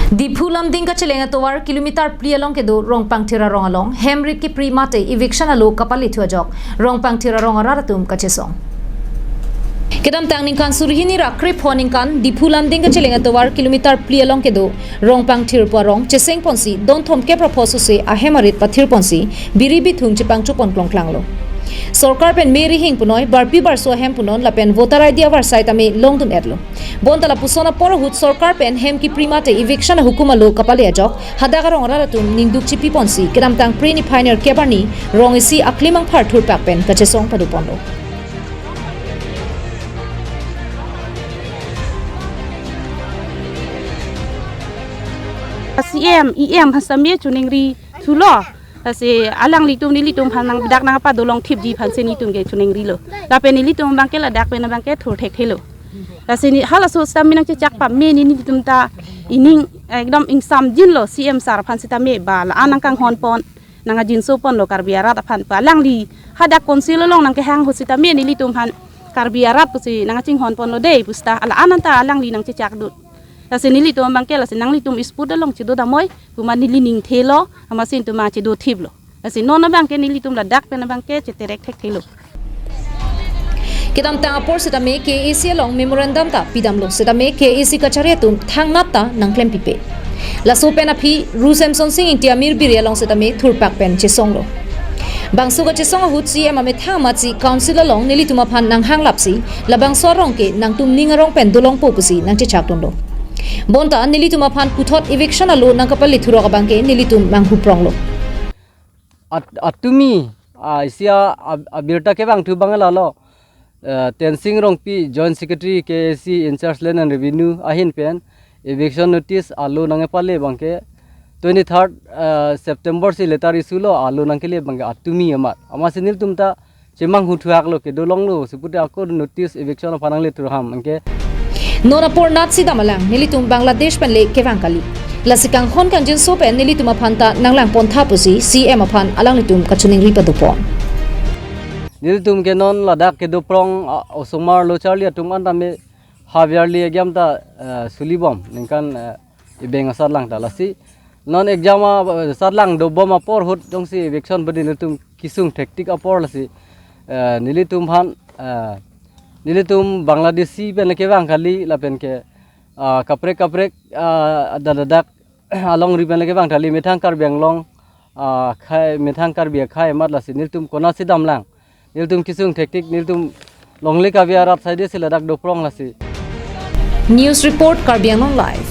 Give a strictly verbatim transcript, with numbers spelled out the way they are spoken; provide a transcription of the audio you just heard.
Diphu Lumding kacheleng atovar kilometer phli along kedo Rongpangthir arong along hemrit kipri mate eviction alo kapale thu ajok Rongpangthir arong arat atum kachesong. Kedamtang ningkan suri hini ra krepho aningkan Diphu Lumding kacheleng atovar kilometer phli along kedo Rongpangthir pu arong cheseng ponsi don thomkep ra pho sose ahem arit pathir ponsi biri bithung chepangcho pon klongklanglo. Sorkar pen me rihing punoi barpi barso ahem punon lapen voter I D avarsai tame longdun-etlo. Bonta lapuson apor ahut sorkar pen hem kipri mate eviction ahukum alo kapale ajok hadak arong arat atum ningduk chipi ponsi kedamtang Phre niphai nerkep arni rong isi aklimang phar thurpak pen kachesong pado ponlo. C M, E M aphan sitame choningri thulo. Lasi alanglitum nelitum aphan nang dak nangpadolong thipji aphansi nelitum ke choningrilo. Lapen nelitum abangke ladak pen abangke thur thekthelo. Lasi ne halaso sitame nangchechak pame ne nelitum ta ining ekdom ingsamjinlo C M sir aphan sitame ba la-an nangkanghon pon, nangajinso ponlo Karbi arat aphan pu alangli hadak council along nangkehang ahut sitame nelitum aphan Karbi arat pusi nangchinghon ponlo dei pusita la-an anta alangli nangchechak dut. Lasi nelitum abangke lasi nanglitum isput along chedo damnoi puma neli ningthelo, amatsi nelitum ma chedo thiplo. Lasi non abangke nelitum ladak pen abangke cheterek thekthelo. Kedamtang apor sitame K A A C along memorandum ta pidamlo sitame K A A C kachari atum thangnat ta nangklempipe. Laso pen aphi Ru Semson Sing Ingti amir biri along sitame thurpak pen chesonglo. Bangso kachesong ahut C M amethang amatsi council along nelitum aphan nanghanglapsi labangso arong ke nangtum ning arong pen dolongpo pusi nangchechakdunlo. Bonta nelitum aphan puthot eviction alo nangkapale thurok abangke nelitum manghupronglo. At-, atumi, ah, isi a-, ab-, abirta kevang thu abang lalo, eh, Tensing Rongpi, Joint Secretary K A A C in charge Land and Revenue ahin pen eviction notice alo nangkepale abangke twenty-third, eh, September si letter issue lo alo nangkele abangke atumi amat. Amatsi nelitum ta chemanghu thuaklo kedolonglo sipute ako notice eviction aphan nangle thurham anke. Non apor natsi dam alang nelitum Bangladesh pen le kevang kali. Lasi kanghon kangjinso pen nelitum aphan ta nanglang pontha pusi C M aphan alanglitum kachoningri padopon. Nelitum ke non ladak kedoprong, ah, osomar lo charli atum an tame haviarli agiam ta, eh, sulibom ningkan, eh, ibeng asatlang ta lasi. Non exam a, eh, satlang dobom apor ahut jongsi eviction badi nelitum kesung thektik apor lasi, eh, nelitum aphan, eh, nelitum Bangladeshi pen le kevang kali lapen ke, ah, kaprek kaprek, ah, dak dak alongri pen le kevang kali methang Karbi Anglong, ah, akhai methang Karbi akhai amat lasi nelitum konatsi damlang. Nelitum kesung thektik nelitum longle Karbi arat saide si ladak doprong lasi. News report, Karbi Anglong Live.